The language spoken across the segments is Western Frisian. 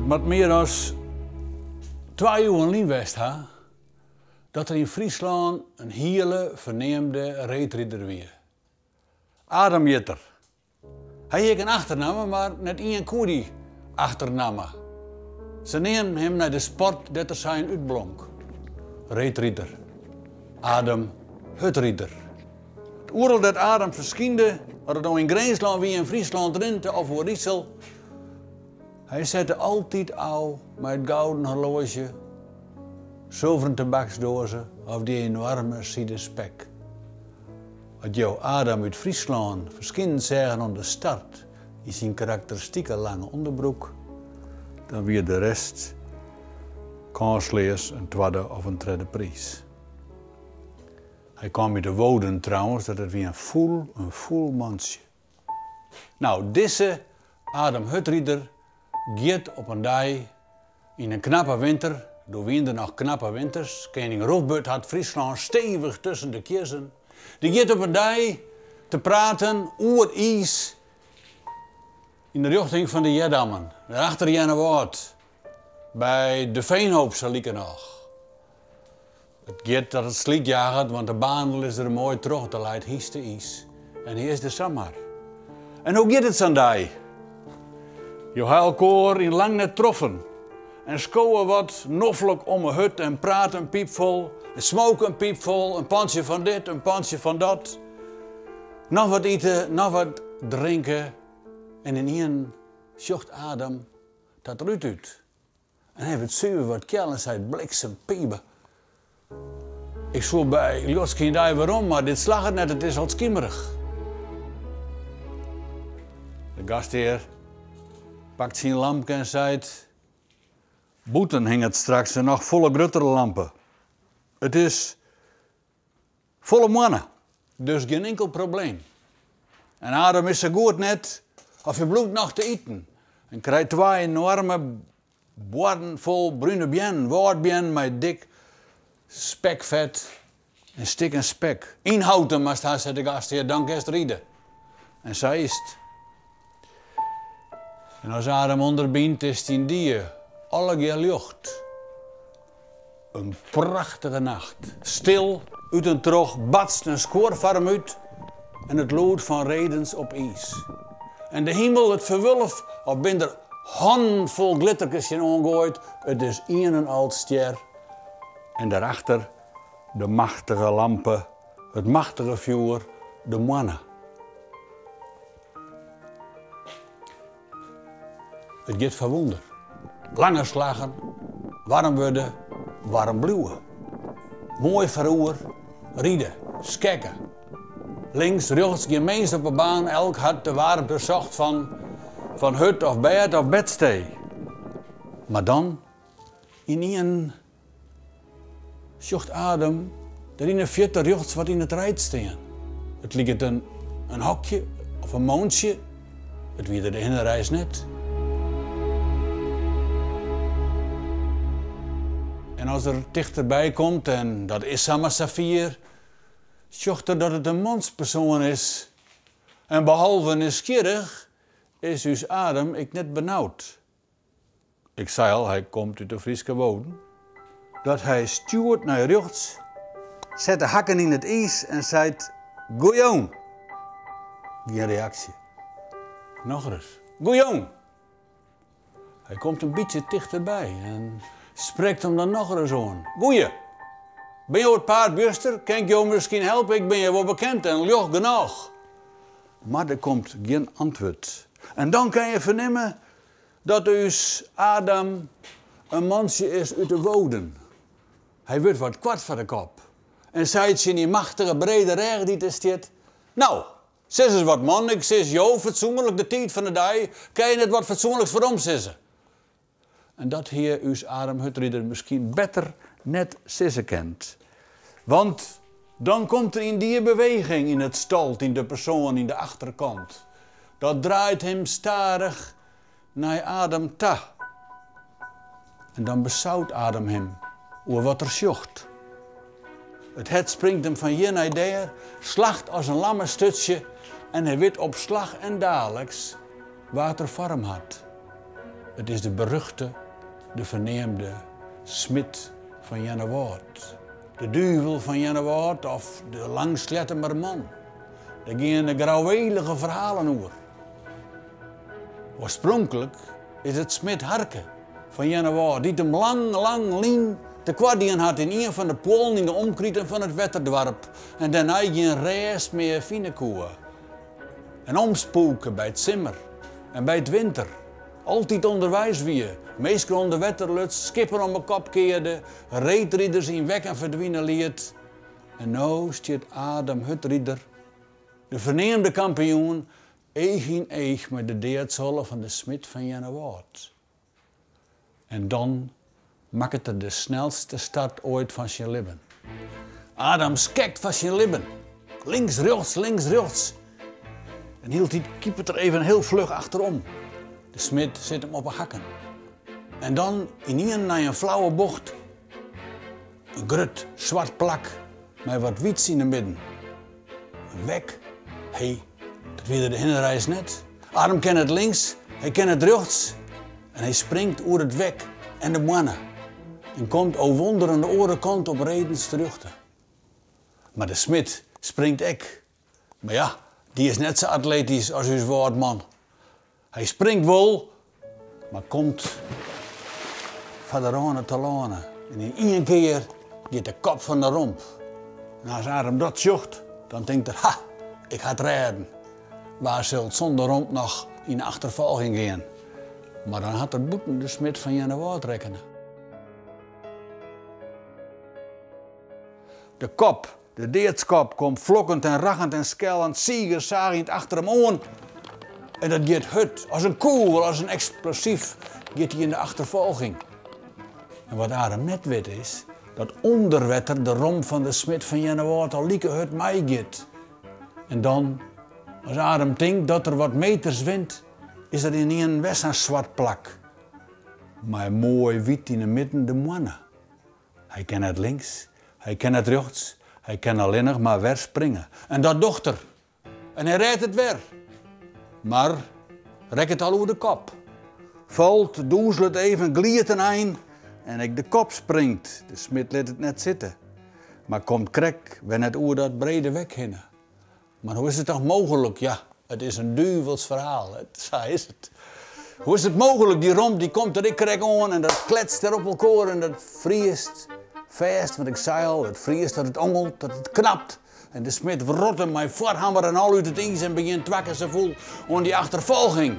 It moat mear as twa iuwen lyn west ha dat der yn Fryslân in hiele ferneamde reedrider wie. Adam hjit er. Hy hie ek in achternamme, mar net ien koe dy achternamme. Se neamden him nei de sport dêr't er sa yn útblonk, reedrider. Adam Hurdrider. Oeral dêr't Adam ferskynde, oft it no yn Grinslân wie, yn Fryslân, Drinte of Oerisel, hy sette altyd ôf mei it gouden horloazje, sulveren tabaksdoaze of dy enoarme side spek. As jo Adam út Fryslân ferskinen seagen oan de start yn syn karakteristike lange ûnderbroek, dan wie de rest kânsleas in twadde of in tredde priis. Hy kaam út de Woden trouwens, dat it wie in fûl, in fûl mantsje. No, dizze Adam Hurdrider giet op in dei yn in knappe winter, doe wiene der noch knappe winters, kening Roegburd hat Fryslân stevich tusken de kjizzen, dy giet op in dei te praten oer iis yn de rjochting fan de Headammen, dêrachter Earnewâld, by De Veenhoop sa likernôch. It giet dat it slydjaget, want de banen lizze der moai troch, der leit hynste-iis en hy is der samar. En hoe giet it sa'n dei? Jo ha elkoar yn lang net troffen en skowe wat noflik om 'e hurd en prate in pypfol en smoke in pypfol, in pantsje fan dit, in pantsje fan dat. Noch wat ite, noch wat drinke en ynienen sjocht Adam dat rút út. En hy wurdt suver wat kjel en seit, Bliksem, Piebe. Ik soe by ljochtskyn-dei werom, mar dit slagget net, it is al skimerich. De gasthear pakt syn lampke en seit, Bûten hinget straks in noch folle gruttere lampe. It is Folle moanne, dus gjin inkel probleem. En Adam is sa goed net of hy bliuwt noch te iten en krijt twa enoarme boarden fol brune beannen, wâldbeannen mei dik spekfet en stikken spek. Ynhouten moatst ha, seit de gasthear, dan kinst ride. En sa is 't. En as Adam ûnderbynt, is 't yndie allegear ljocht. In prachtige nacht. Stil, út en troch batst in skuor foar him út en it lûd fan redens op iis. En de himel, it ferwulf, of bin der hannen fol glitterkes tsjin oangoaid, it is ien en al stjer. En dêrachter de machtige lampe, it machtige fjoer, de moanne. It giet foar wûnder. Lange slaggen, waarm wurde, waarm bliuwe. Moai foaroer, ride, skekke. Links, rjochts, gjin mins op 'e baan, elk hat de waarmte socht fan fan hurd of bêd of bedstee. Mar dan, ynienen Sjocht Adam der yn 'e fierte rjochts wat yn it reid stean. It liket in in hokje of in moantsje, it wie der de hinnereis net. En as er tichterby komt, en dat is samar safier, sjocht er dat it in manspersoan is. En behalve nijsgjirrich is ús Adam ek net benaud. Ik sei al, hy komt út de Fryske Wâlden. Dat hy stjoert nei rjochts, set de hakken yn it iis en seit, Goejûn! Gjin reaksje. Nochris, Goejûn! Hy komt in bytsje tichterby en sprekt him dan nochris oan, Goeie! Bin jo it paad bjuster? Kin ik jo miskien helpe? Ik bin hjir wol bekend en ljocht genôch. Mar der komt gjin antwurd. En dan kin je fernimme Dat ús Adam in mantsje is út de Woden. Hy wurdt wat koart foar de kop en seit tsjin dy machtige brede rêch dy't der stiet, No, sis ris wat man, ik sis jo fatsoenlik de tiid fan de dei, kinne je net wat fatsoenliks werom sizze? En dat hie ús Adam Hurdrider miskien better net sizze kind. Want dan komt der yndie beweging yn it stalt yn de persoan yn de achterkant. Dat draait him stadich nei Adam ta. En dan besaut Adam him oer wat er sjocht. It hert springt him fan hjir nei dêr, slacht as in lamme sturtsje en hy wit op slach en daliks wa't er foar him hat. It is de beruchte, de ferneamde Smid fan Earnewâld. De duvel fan Earnewâld of de Langslettemer man. Dêr geane grouwélige ferhalen oer. Oarspronklik is it smid Harke fan Earnewâld dy't him lang, lang lyn tekoart dien hat yn ien fan de puollen yn de omkriten fan it wetterdoarp en dêrnei gjin rêst mear fine koe. En omspûke by 't simmer en by 't winter. Altyd ûnderweis wie, minsken ûnder wetter luts, skippen om 'e kop kearde, reedriders yn wekken ferdwine liet. En no stiet Adam Hurdrider, de ferneamde kampioen, each yn each mei de deadsholle fan de smid fan Earnewâld. En dan makket er de snelste start oait fan syn libben. Adam skekt foar syn libben. Links, rjochts, links, rjochts. En hieltyd kipet er even hiel fluch achterom. De smid sit him op 'e hakken. En dan ynienen nei in flauwe bocht in grut swart plak mei wat wyts yn 'e midden. In wek? Hé, dat wie der de hinnereis net. Adam ken it links, hy ken it rjochts en hy springt oer it wek en de moanne en komt, o wonder, oan de oare kant op redens terjochte. Mar de smid springt ek. Mar ja, dy is net sa atletysk as ús Wâldman. Hy springt wol, mar komt foar de râne telâne en yn ien kear giet de kop fan de romp. En as Adam dat sjocht, dan tinkt er, ha, ik ha it rêden. Wa sil sûnder romp noch yn 'e achterfolging gean? Mar dan hat er bûten de smid fan Earnewâld rekkene. De kop, de deadskop, komt flokkend en rachend en skellend, sigersagjend achter him oan. En dat giet hurd, as in kûgel, as in eksplosyf giet hy yn de achterfolging. En wat Adam net wit is dat ûnder wetter de romp fan de smid fan Earnewâld al like hurd meigiet. En dan, as Adam tinkt dat er wat meters wint, is der ynienen wer sa'n swart plak. Mei moai wyt yn 'e midden de moanne. Hy kin net links, hy kin net rjochts, hy kin allinnich mar wer springe. En dat docht er. En hy rêdt it wer. Mar rekket al oer de kop. Falt, dûzelet even, gliedt in ein en ek de kop springt. De smid lit it net sitte, mar komt krekt wer net oer dat brede wek hinne. Mar hoe is it toch mooglik? Ja, it is in duvels ferhaal, sa is it. Hoe is it mooglik? Dy romp dy komt der ek krekt oan en dat kletst der op elkoar en dat friest fêst, want ik sei al, it friest dat it ongelt, dat it knapt. En de smid wrot him mei foarhammer en al út it iis en begjint twa kear sa fûl oan dy achterfolging.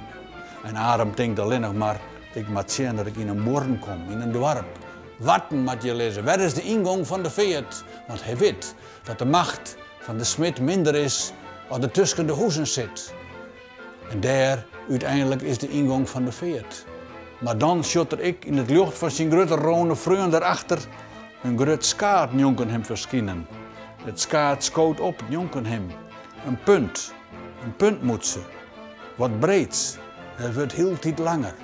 En Adam tinkt allinnich mar, ik moat sjen dat ik yn in buorren kom, yn in doarp. Warten moat hjir lizze, wêr is de yngong fan de feart? Want hy wit dat de macht fan de smid minder is as er tusken de huzen sit. En dêr úteinlik is de yngong fan de feart. Mar dan sjocht er ek yn it ljocht fan syn grutte rone freon dêrachter in grut skaad njonken him ferskinen. It skaad skoot op njonken him. In punt. In puntmûtse. Wat breeds. En it wurdt hieltyd langer.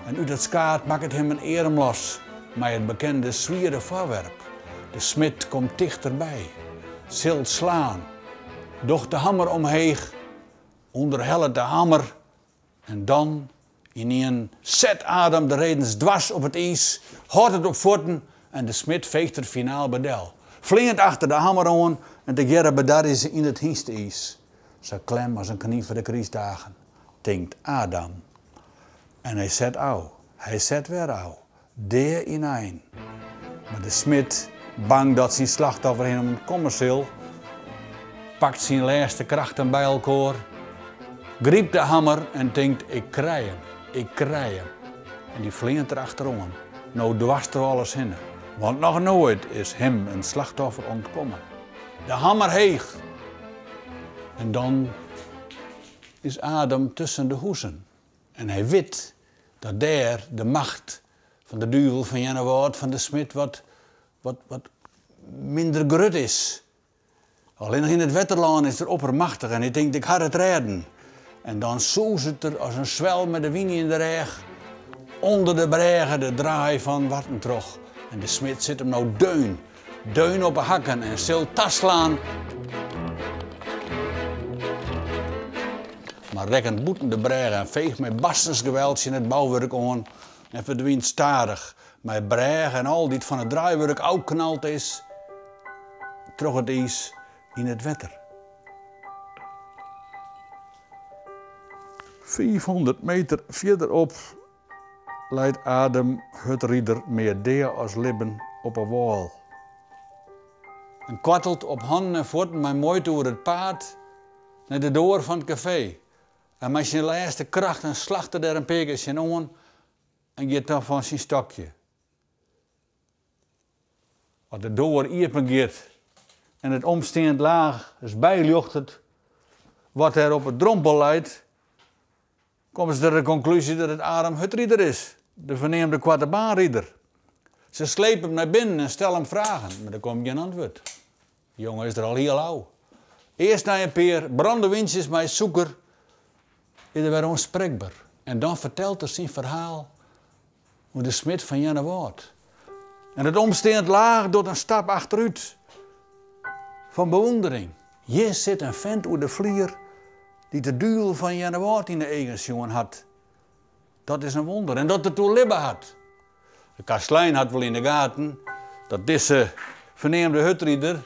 En út it skaad makket him in earm los mei it bekende swiere foarwerp. De smid komt tichterby. Sil slaan. Docht de hammer omheech. Underhellet de hammer. En dan, ynienen, set Adam de redens dwers op it iis, hâldt it op fuotten en de smid feecht der finaal by del. Fleant achter de hammer oan en tegearre bedarje se yn it hynste-iis. Sa klem as in knyn foar de krystdagen, tinkt Adam. En hy set ôf, hy set wer ôf, dea ynein. Mar de smid, bang dat syn slachtoffer him ûntkomme sil, pakt syn lêste krachten by elkoar, grypt de hammer en tinkt, ik krij him, ik krij him. En dy fleant der achteroan, no dwars troch alles hinne, want noch noait is him in slachtoffer ûntkommen. De hammer heech! En dan is Adam tusken de huzen en hy wit dat dêr de macht fan de duvel fan Earnewâld fan de smid wat, wat, wat minder grut is. Allinnich yn it wetterlân is er oppermachtich en hy tinkt ik ha it rêden. En dan sûzet er as in swel mei de wyn yn de rêch ûnder de brêge de draai fan Warten troch. En de smid sit him no deun, deun op 'e hakken en sil taslaan. mar rekket bûten de brêge en feecht mei barstensgeweld tsjin it bouwurk oan en ferdwynt stadich, mei brêge en al dy't fan it draaiwurk ôfknald is, troch it iis yn it wetter. 500 meter fierderop leit Adem Hurdrider mear dea as libben op 'e wâl. En kwartelt op hannen en fuotten mei muoite oer it paad nei de doar fan it kafee. En mei syn lêste krachten slacht er dêr in pear kear tsjinoan en giet dan fan syn stokje. As de doar iepen giet en it omsteand laach ris byljochtet wat dêr op 'e drompel leit, komme se ta de konklúzje dat it Arum Hurdrider is, de ferneamde koartebaanrider. Se slepe him nei binnen en stelle him fragen, mar der komt gjin antwurd. De jonge is der al hiel ôf. Earst nei in pear brandewyntsjes mei sûker is er wer oansprekber en dan fertelt er syn ferhaal oer de smid fan Earnewâld. En it omsteand laach docht in stap achterút fan bewûndering. Hjir sit in fent oer de flier dy't de duvel fan Earnewâld yn de eagen sjoen hat. Dat is in wûnder. En dat er it oerlibbe hat. De kastlein hat wol yn de gaten dat dizze ferneamde hurdrider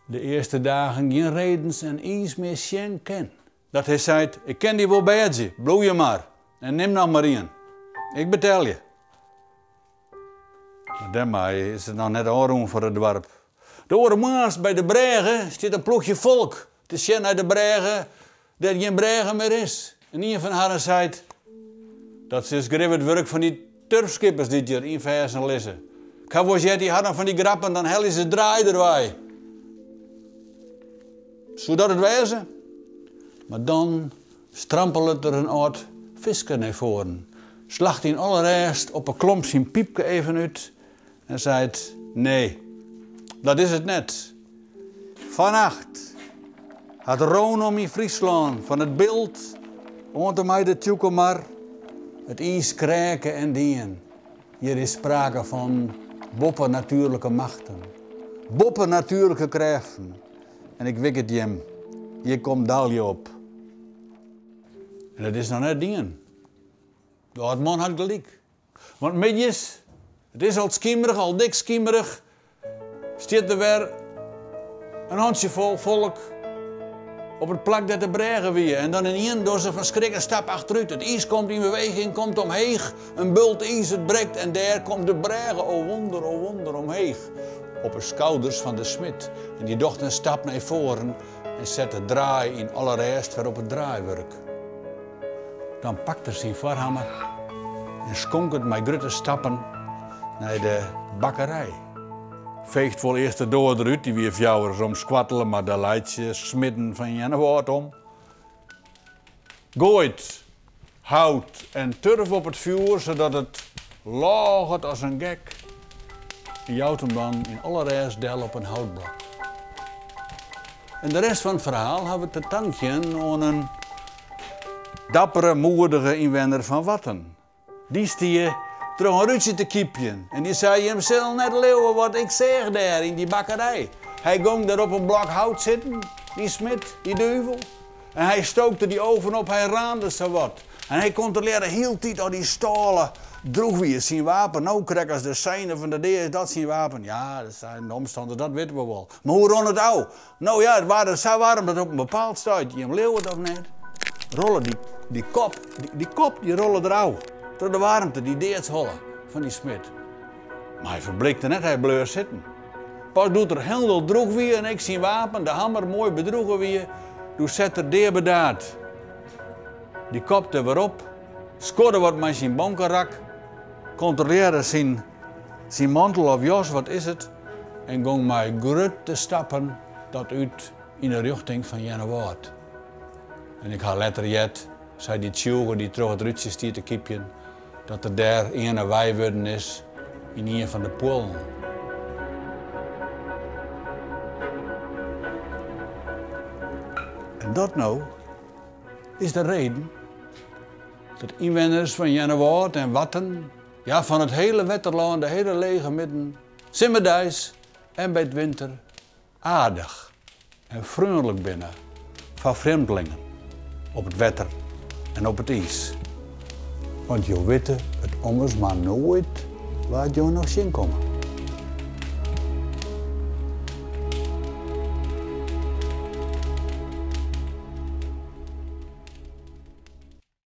de earste dagen gjin redens en iis mear sjen kin. Dat hy seit, Ik kin dy wol bêdzje, bliuw hjir mar en nim noch mar ien. Ik betelje. Mar dêrmei is it noch net ôfrûn foar it doarp. De oare moarns by de brêge stiet in ploechje folk te sjen nei de brêge dêr't gjin brêge mear is. En ien fan harren seit, Dat is grif it wurk fan dy turfskippers dy't hjir ynferzen lizze. Ik ha wolris heard, dy ha dan fan dy grappen, dan helje se draai derwei. Soe dat it wêze? Mar dan strampelet der in âld fisker nei foaren, slacht yn alle rêst op 'e klomp syn pypke even út en seit, Nee, dat is it net. Fannacht hat rûnom yn Fryslân, fan it Bilt oant en mei de Tsjûkemar, it iis kreake en dien. Hjir is sprake fan boppenatuerlike machten, boppenatuerlike krêften. En ik wik it jim, hjir komt dalje op. En it is noch net dien. De âld man hat gelyk. Want middeis, it is al skimerich, al dik skimerich, stiet der wer in hantsjefol folk op it plak dêr't de brêge wie. En dan ynienen dogge se fan skrik in stap achterút. It iis komt yn beweging, komt omheech. In bult iis, it brekt en dêr komt de brêge, o wûnder, o wûnder, omheech. Op 'e skouders fan de smid. En dy docht in stap nei foaren en set de draai yn alle rêst wer op it draaiwurk. Dan pakt er syn foarhammer en skonket mei grutte stappen nei de bakkerij. Feecht wol earst de doar derút, dy wie fjouwerris omskoattele, mar dêr leit de smidden fan Earnewâld om. Goait hout en turf op it fjoer sadat it lôget as in gek en jout him dan yn alle rêst del op in houtblok. En de rest fan it ferhaal ha we te tankjen oan in dappere, moedige ynwenner fan Warten. Dy stie troch in rútsje te kypjen en dy sei, Jim sille net leauwe wat ik seach dêr yn dy bakkerij. Hy gong dêr op in blok hout sitten, dy smid, dy duvel. En hy stookte dy oven op, hy raande sawat. En hy kontrolearre hieltyd oft dy stâle droech wie. Syn wapen, no krekt as de seine fan de dea is dat syn wapen. Ja, dat seinen de omstanners, dat witte we wol. Mar hoe rûn it ôf? No ja, it waard sa waarm dat op in bepaald stuit, jim leauwe it of net, rolle dy, dy kop, dy, dy kop, dy rolle derôf. Troch de waarmte, dy deadsholle fan dy smid. Mar hy ferblikte net, hy bleau sitten. Pas doe't er hielendal droech wie en ek syn wapen, de hammer, moai bedroege wie, doe sette er deabedaard dy kop der wer op, skodde wat mei syn bonkerak, kontrolearre syn, syn mantel of jas, wat is it, en gong mei grutte stappen dat út yn 'e rjochting fan Earnewâld. En ik ha letter heard, sei dy tsjûge dy't troch it rútsje stie te kypjen, dat er dêr earne wei wurden is yn ien fan de puollen. En dat no is de reden dat ynwenners fan Earnewâld en Warten, ja fan it hele wetterlân, de hele Lege Midden, simmerdeis en by 't winter aardich en freonlik binne foar frjemdlingen. Op it wetter en op it iis. Want jo witte it ommers mar noait wa't jo noch tsjinkomme.